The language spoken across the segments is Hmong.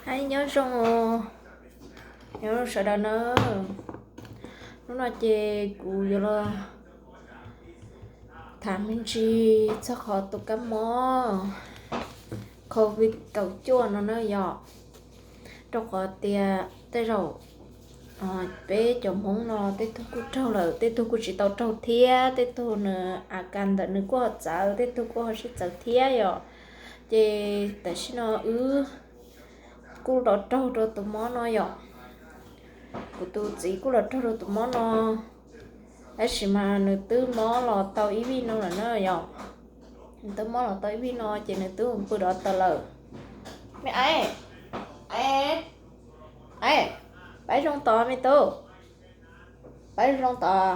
Hais nyob zoo, nyob zoo sawv daws na. Hnub no ces kuv yuav los tham me ntsis txog qhov tus kab mob covid kaum cuaj no na yom. Rau qhov tias tej zaum peb cov Hmoob no tej tug kuj raug lawm, tej tug kuj tsis tau raug thiab, tej tug nws a kas ntawm nws kuj ho txawv, tej tug kuj ho sib txawv thiab yom. Ces tam sim no wb kuj los raug rau tus mob no yom. Kuv tus txiv kuj los raug rau tus mob no, tab sis mas nws twb mob los tau ib vij no lawm na yom. Nws twb mob los tau ib vij no ces nws twb mus pw dov tas lawm. Me aiv, aiv, pab zoo tod me tub, pab zoo tod.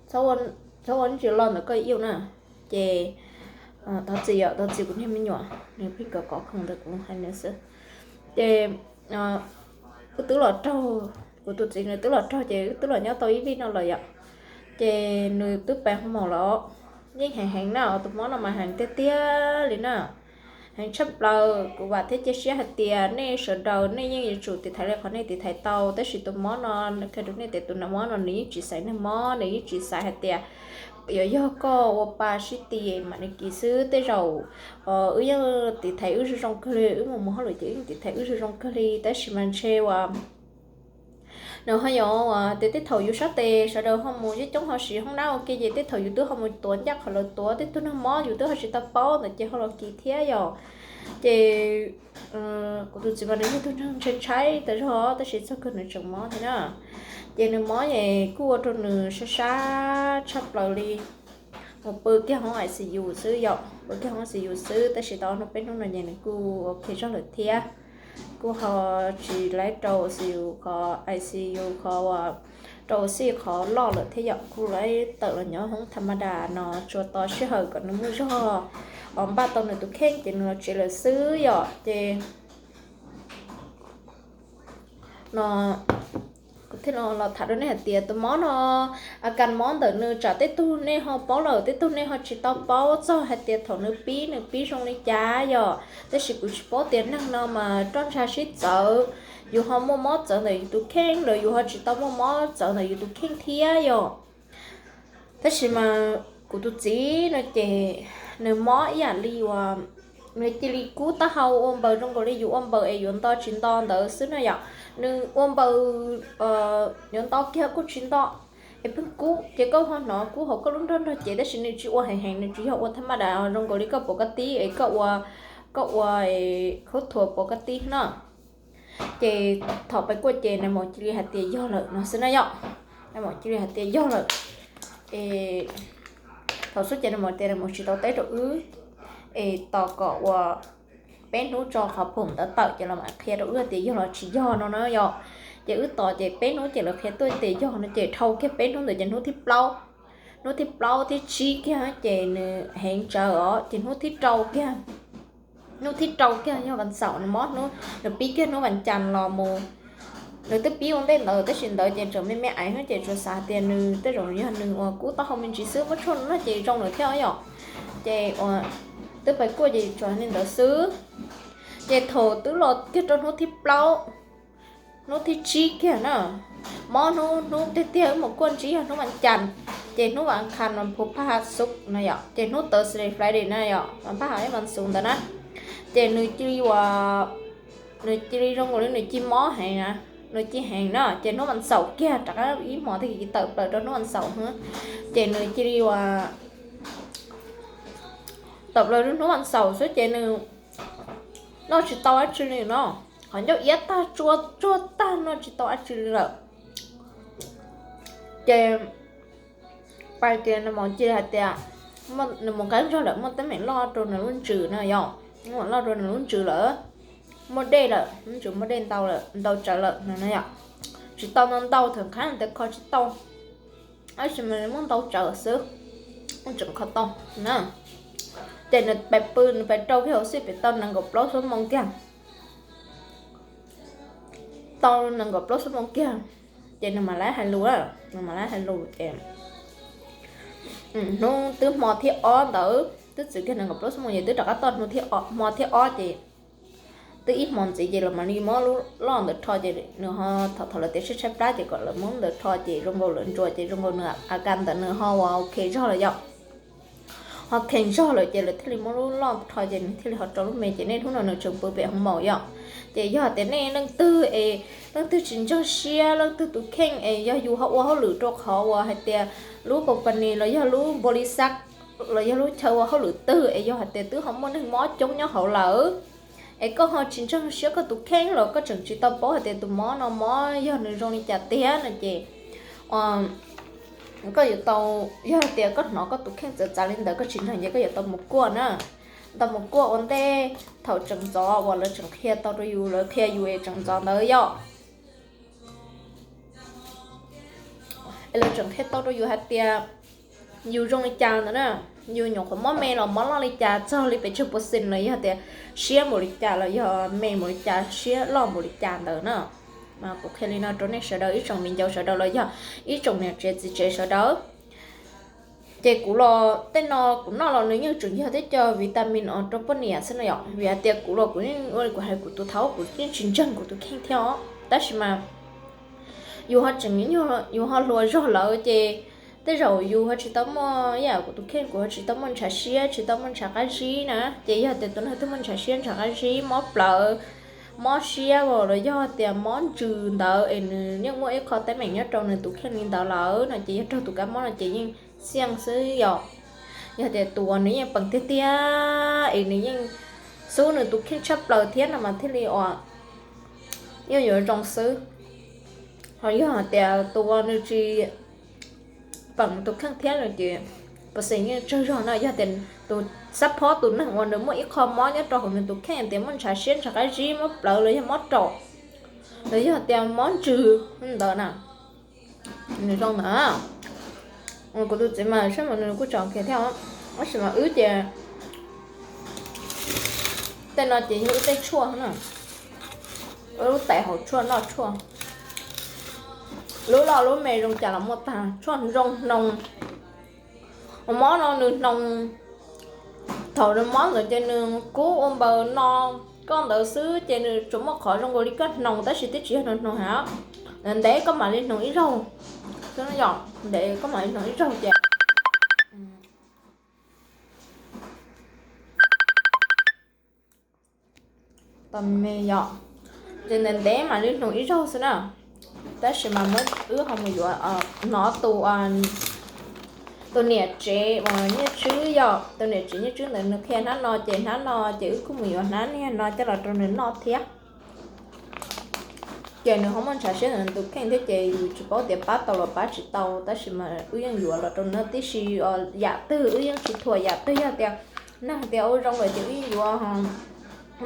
Txhob ua ntsis lo ntawm koj ib na. Ces thov txim yom, thov txim kuv niag me nyuam, nws pheej kov kov khoom ntawm kuv hais nws xwb. Ces wb twb los raug, kuv tus txiv nws twb los raug ces wb twb los nyob tau ib vij no lawm yom. Ces nws twb pib ho mus lawm, yeej heev heev na, tus mob no mas heev tiag tiag li na. Heev tshaj plaws, kuv vam thiab cia siab hais tias nej sawv daws nej yeej yuav tsum tiv thaiv li qhov nej tiv thaiv tau, tab sis tus mob no nws qhia rau nej tias tus mob no nws yeej tsis xaiv neeg mob, nws yeej tsis xaiv hais tias yuav yog koj ua pa sib ti mam li kis xwb. Tej zaum wb yeej tiv thaiv wb zoo zoo kawg li, wb mus mus hauj lwm ces wb yeej tiv thaiv wb zoo zoo kawg li, tab sis mas ntshe uas nws ho yuav uas tias tej thaum yus sab tes sawv daws ho mus coob coob ho siv hoob nab ua ke ces tej thaum yus twb ho mus tuav ncaj qhov lawv tuav, tej tug neeg mob yus twb ho tsis tau paub ntawd ces ho los kis thiab yom. Ces kuv tus txiv mas nws yog tug neeg ntshai ntshai tas zog tab sis txog kawg nws tseem mob thiab na. Ces nws mob es kuj ua rau nws sab sab tshaj plaws li. Mus pw kiag hoob I C U xwb yom, pw kiag hoob I C U xwb, tab sis tau ob hnub peb hnub no ces nws kuj ok zog lawm thiab. Kuj ho tsis laib rau I C U qhov, I C U qhov uas rau ua si qhov loj lawm thiab yom, kuj laib tawm los nyob hoob tha ma das no tsuas tos sij hawm kom nws muaj zog os npaj tau nws tus kheej ces nws los tsev lawm xwb yom. Ces no kuv thiaj los tham rau nej hais tias tus mob no, a kas mob ntawm nws tsam tej tug nej ho paub lawm, tej tug nej ho tsis tau paub txog hais tias thaum nws pib nws pib zoo li cas yom. Tab sis kuv tsis paub tias neeg no mas roj ntsha sib txawv, yus ho muaj mob txawv ntawm yus tus kheej los yus ho tsis tau muaj mob txawv ntawm yus tus kheej thiab yom. Tab sis mas kuv tus txiv no ces nws mob ib yam li uas nws cia li kub taub hau ua npaws zoo nkaus li yus ua npaws es yuav nto tsis nto ntawd xwb na yom. Nws ua npaws yuav nto kiag kuj tsis nto, es pheej kub ces koj ho hnov kub hauv koj lub nrog nrog cev, tab sis nws tsis ua heev heev, nws tsis yog ua thab maj das zoo nkaus li koj pov kab tib es koj ua, koj ua khub thuas pov kab tib na. Ces thaum pais kuaj ces nais maum cia li hais tias yog lawm no xwb na yom. Nais maum cia li hais tias yog lawm. Es thaum xub ces nais maum tias nais maum tsis tau teb rau wb, es tos kom ua peb hnub tso qhov phoom ntawd tawm ces los mam qhia rau wb tias yog los tsis yog no na yom. Ces wb tos ces peb hnub ces lawv qhia tuaj tias yog no ces dhau kiag peb hnub ntawd ces hnub thib plaub, hnub thib plaub thib tsib kiag ces nws heev tsawv os, ces hnub thib rau kiag, hnub thib rau kiag yog vas xaum nws mob, hnub nws pib kiag hnub vas cas los mus. Nws twb pib ua ntej ntawd tab sis ntawd ces tseem me me aiv xwb ces tsuas xav tias nws tej zaum yog nws uas kub taub hau me ntsis xwb, muab tshuaj no ces zoo lawm thiab yom. Ces uas twb pais kuaj ces tsuas li ntawd xwb. Ces thaum twb los kiag rau hnub thib plaub, hnub thib tsib kiag na, mob hnub, hnub tiag tiag wb mus kuaj ntsib yog hnub vas cas, ces hnub vas qhas mas phu phaj xub no yom, ces hnub Thursday Friday na yom, vas phaj hab vas xub ntawd na. Ces nws cia li uas, nws cia li zoo nkaus li nws cia li mob heev na, nws cia li heev na, ces hnub vas xaum kiag rov qab ib hmos tag kis tawm plaws rau hnub vas xaum na. Ces nws cia li uas, tawm plaws rau hnub vas xaum xwb ces nws noj tsis tau dab tsi li no, qhov ncauj iab tag, tsuag tsuag tag, noj tsis tau dab tsi li lawm. Ces pais ces nais maum cia li hais tias, nws mus qab zog lawm muaj teeb meem loj rau nws lub ntsws na yom, muaj loj rau nws lub ntsws lawm, muaj dej lawm, lub ntsws muaj dej ntau lawm, ntau tsawv lawm no na yom. Tsis tau ntau ntau, thaum khab ntawd kho tsis tau, tab sis mas muaj ntau tsawv xwb, muaj tseem kho tau na. Ces nws pais pw, nws pais rau kiag hauv xwb pem tau nees nkaum plaub xuab moos kiag, tau nees nkaum plaub xuab moos kiag, ces nws mam laib hais lus, nws mam laib hais lus ces hnub twb hmo thib ob ntawd, twb txwm kiag nees nkaum plaub xuab moos ces twb rov qab tau hnub thib, hmo thib ob ces twb ib hmo ntxiv ces lawv mam li muab lub loj ntawd rho ces nws ho thaum thaum lawv tias tshaib tshaib plab ces kom lawv muab ntawd rho ces zoo nkaus lawv ntsuas ces zoo nkaus nws a kas ntawd nws ho ua ok zog lawm yom. Ho kheev zog lawm ces lawv thiaj li muab lub loj rho ces nws thiaj li ho rau lub me ces niaj hnub no nws tseem pw pem hoo maum yom. Ces yog tias nej leej twg es leej twg tsis ntseeg siab leej twg tus kheej es yog yus ho ua hauj lwm rau qhov uas hais tias lub company los yog lub npaus lis xaj los yog lub chaw ua hauj lwm twg es yog hais tias twb ho muaj neeg mob coob nyob hauv lawm es koj ho tsis ntseeg siab koj tus kheej los koj tseem tsis tau paub hais tias tus mob no mob yog nws zoo li cas tiag no ces koj yuav tau, yog hais tias koj hnov koj tus kheej txawv txav li ntawd koj tsis ntseeg ces koj yuav tau mus kuaj na. Tau mus kuaj ua ntej thaum tseem ntxov uas lawv tseem qhia tau rau yus, lawv qhia yus es tseem ntxov ntawd yom. Es lawv tseem qhia tau rau yus hais tias yus zoo li cas ntawd na, yus nyuam qhuav mob me los mob loj li cas txog li pes tsawg percent los yog tias siab npaum li cas los yog me npaum li cas siab loj npaum li cas ntawd na. Mas kuv qhia li no rau nej sawv daws ib tsoom viv ncaus sawv daws los yog ib tsoom niam tsev txiv tsev sawv daws. Ces kuv los tej no kuv noj los nws yeej tseem yog tib co vitamin os rau poj niam xwb no yom, vim hais tias kuv los kuv yeej ua li kuv hais kuv tus thaub kuv yeej tsis ntseeg kuv tus kheej thiab os. Tab sis mas yus ho tseem, yus ho hluas zog lawm ces tej zaum yus ho tsis tau muaj ib yam kuv tus kheej, kuv ho tsis tau muaj ntshav siab tsis tau muaj ntshav qab zib na. Ces yog tias tus neeg twg muaj ntshav siab ntshav qab zib mob plawv mob siab los yog tias mob ntsws ntawd es nws yeej muaj ib qho teeb meem nyob rau nws tus kheej li ntawd lawm no ces yog raug tus kab mob no ces yeej xiaj xwb yom. Yog tias tus uas nws yeej peem tiag tiag es nws yeej xub nws tus kheej tshaj plaws thiab no mas thiaj li ua yeej yuav zoo xwb. Ho yog hais tias tus uas nws tsis peem tus kheej thiab no ces percent yeej tsawg zog no. Yog tias tus xab phob tus neeg uas nws muaj ib qho mob nyob rau hauv nws tus kheej tias muaj ntshav siab ntshav qab zib mob plawv los yog mob raum los yog tias mob ntsws ntawd na, nws zoo ntawd. Kuv tus txiv mas saib mas nws kuj tseem ok thiab, tab sis mas wb ces tej no ces yog wb tej tshuaj na, lub tais hauv tshuaj noj tshuaj, lub loj lub me zoo cas los muaj tag, tshuaj zoo hnoos. Mob no nws hnoos, thaum nws mob ntawd ces nws kub ua npaws no koj ntawd xwb ces nws tsuas muaj qhov zoo nkaus li koj hnoos tab sis twb tsis yog hnoos hnoos hab. Ntev koj mam li hnoos ib zaug, ntev koj mam li hnoos ib zaug ces tau me yom, ces ntev ntev mam li hnoos ib zaug xwb na. Tab sis mas muab wb ho mus yuav, hnov tus, tus niam tsev uas Nyiaj Tswb yom, tus niam tsev Nyiaj Tswb ntawd nws qhia hnab no ces hnab no ces wb kuj mus yuav hnab niag no coj los rau nws noj thiab. Ces nws ho muaj ntshav siab ntawm nws tus kheej thiab ces yus tsis paub tias pab tau los pab tsis tau tab sis mas wb yeej yuav los rau nws noj tib si. Yam twg wb yeej tsis thuam, yam twg yog tias neeg tias ua zoo lawm ces wb yeej yuav.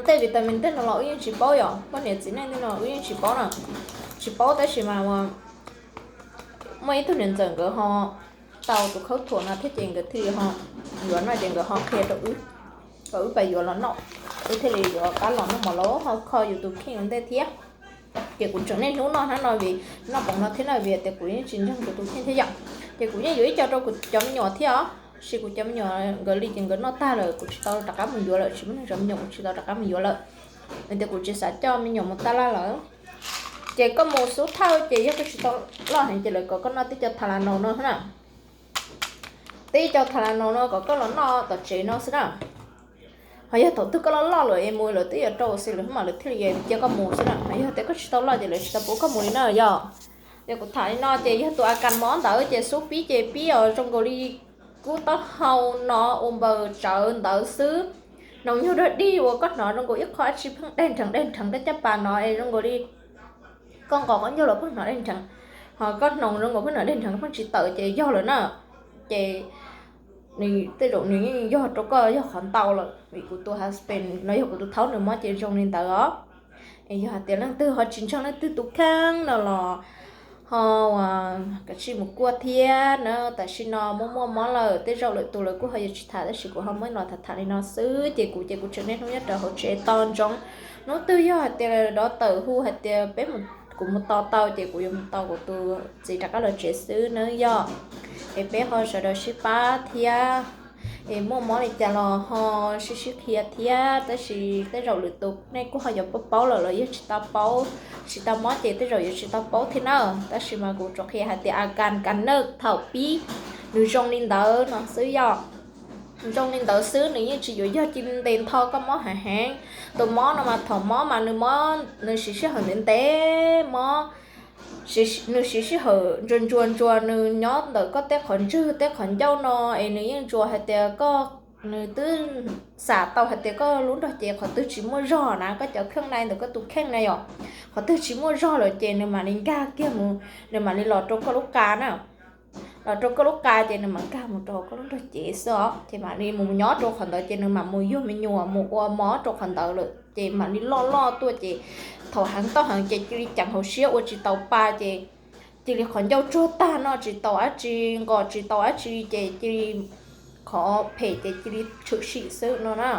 Tej vitamin tej no los wb yeej tsis paub yom, poj niam txiv neej tej no wb yeej tsis paub na, tsis paub tab sis mas muaj ib tug niam ntxawm nkawd ho tau tus khaub thuam no thiab ces nkawd thiaj li ho yuav no ces nkawd ho qhia rau wb kom wb pab yuav los noj, wb thiaj li yuav pab los noj mov los ho kho yus tus kheej ua ntej thiab. Ces kuv tseem niaj hnub noj hnab no vim noj poom no thiab no vim tias kuv yeej tsis ntseeg kuv tus kheej thiab yom. Ces kuv yeej yuav ib co rau kuv cov me nyuam thiab os, sis kuv cov me nyuam nkawd li ces nkawd noj tag lawm kuv tsis tau rov qab mus yuav lawm, tsis muaj neeg zov me nyuam kuv tsis tau rov qab mus yuav lawm. Vim tias kuv tsis xav coj me nyuam mus taj laj lawm. Ces koj mus xub thawj ces yog koj tsis tau loj heev ces lawv kom koj noj tib co Tylenol no xwb na. Tib co Tylenol no kom koj los noj tom tsev no xwb na. Ho yog thaum twg koj loj loj lawm es mus lawv twb yuav rau ua si lawm mas lawv thiaj li cia koj mus xwb na. Ho yog tias koj tsis tau loj ces lawv tsis tau pub koj mus li na yom. Ces kuv tham li no ces yog tus a kas mob ntawd ces xub pib ces pib os zoo nkaus li kub taub hau no ua npaws tsawv ntawd xwb. Hnoos nyuag dog dig uas koj hnov zoo nkaus ib qho dab tsi pheej deg nrheev deg nrheev koj caj pas no es zoo nkaus li koj nqos koj ncaug los pheej hnov deg nrheev, ho koj hnoos zoo nkaus pheej hnov deg nrheev pheej tsis tawm ces yog lawm na. Ces nws tej zaum nws yeej yog rau koj yog qhov ntau lawm vim kuv tus husband no yog kuv tus thaub nws mob ces zoo li ntawd os. Es yog hais tias leej twg ho tsis ntseeg leej twg tus kheej no los ho kav tsij mus kuaj thiab na. Tam sim no muaj muaj mob lawm tej zaum lwm tus lawv kuj ho yuav tsis tham tab sis kuv ho muab los tham tham li no xwb ces kuv ces kuv tseem niaj hnub nyob rau hauv tsev tos ntsoov. Hnub twg yog hais tias dov tawm hu hais tias peb, kuv mus tos tau ces kuv yuav mus tos kuv tus txiv rov qab los tsev xwb nawb yog. Es peb ho sawv daws sib pab thiab. Es muaj mob li cas los ho sib sib qhia thiab, tab sis tej zaum lwm tus nej kuj ho yuav paub paub lawm los yog tsis tau paub, tsis tau mob ces tej zaum yuav tsis tau paub thiab na. Tab sis mas kuv tsuas qhia hais tias a kas kas nawj thaum pib nws zoo li ntawd no xwb yog, zoo li ntawd xwb, nws yeej tsis yuav yog cia li ntes ntho koj mob heev heev. Tus mob no mas thaum mob mas nws mob nws siv sij hawm ntev ntev, mob nws siv sij hawm ntsuas ntsuas ntsuas, nws nyob ntawm koj tej qhov ntswg tej qhov ncauj no, es nws yeej ntsuas hais tias koj, nws twb xam tau hais tias koj lub nrog cev qhov twg tsis muaj zog na, koj cov kheej na, ntawm koj tus kheej na yom, qhov twg tsis muaj zog lawm ces nws mam li nkag kiag mus, nws mam li los rau koj lub qa na. Los rau koj lub qa ces nws mam nkag mus rau koj lub nrog cev xwb os, ces mam li mus nyob rau qhov ntawd ces nws mam mus yug me nyuam mus ua mob rau qhov ntawd lawm ces mam li loj loj tuaj ces thaum heev toj heev ces cia li ceev hauv siab ua tsis tau pa ces cia li qhov ncauj tsuag tag, noj tsis tau dab tsi, nqos tsis tau dab tsi ces cia li qhov phem ces cia li tshwm sim xwb no na.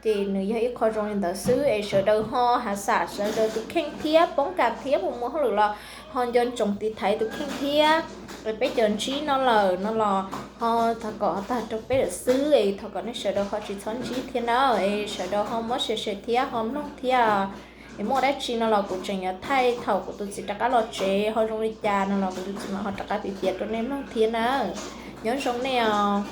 Ces nws yog ib qho zoo li ntawd xwb es sawv daws ho hav xam sawv daws tus kheej thiab poob kas thiab mus muaj hauj lwm los ho nco ntsoov tiv thaiv tus kheej thiab. Peb cov ntsib no lawm no los ho thov kom tag rau peb lawm xwb es thov kom nej sawv daws ho tsis txhob ntsib thiab na, es sawv daws ho muab share share thiab ho mloog thiab. Es muaj dab tsi no los kuv tseem yuav thaij thaum kuv tus txiv rov qab los tsev ho zoo li cas no los kuv tus txiv mam ho rov qab piav piav rau nej mloog thiab na. Nyob zoo nej os.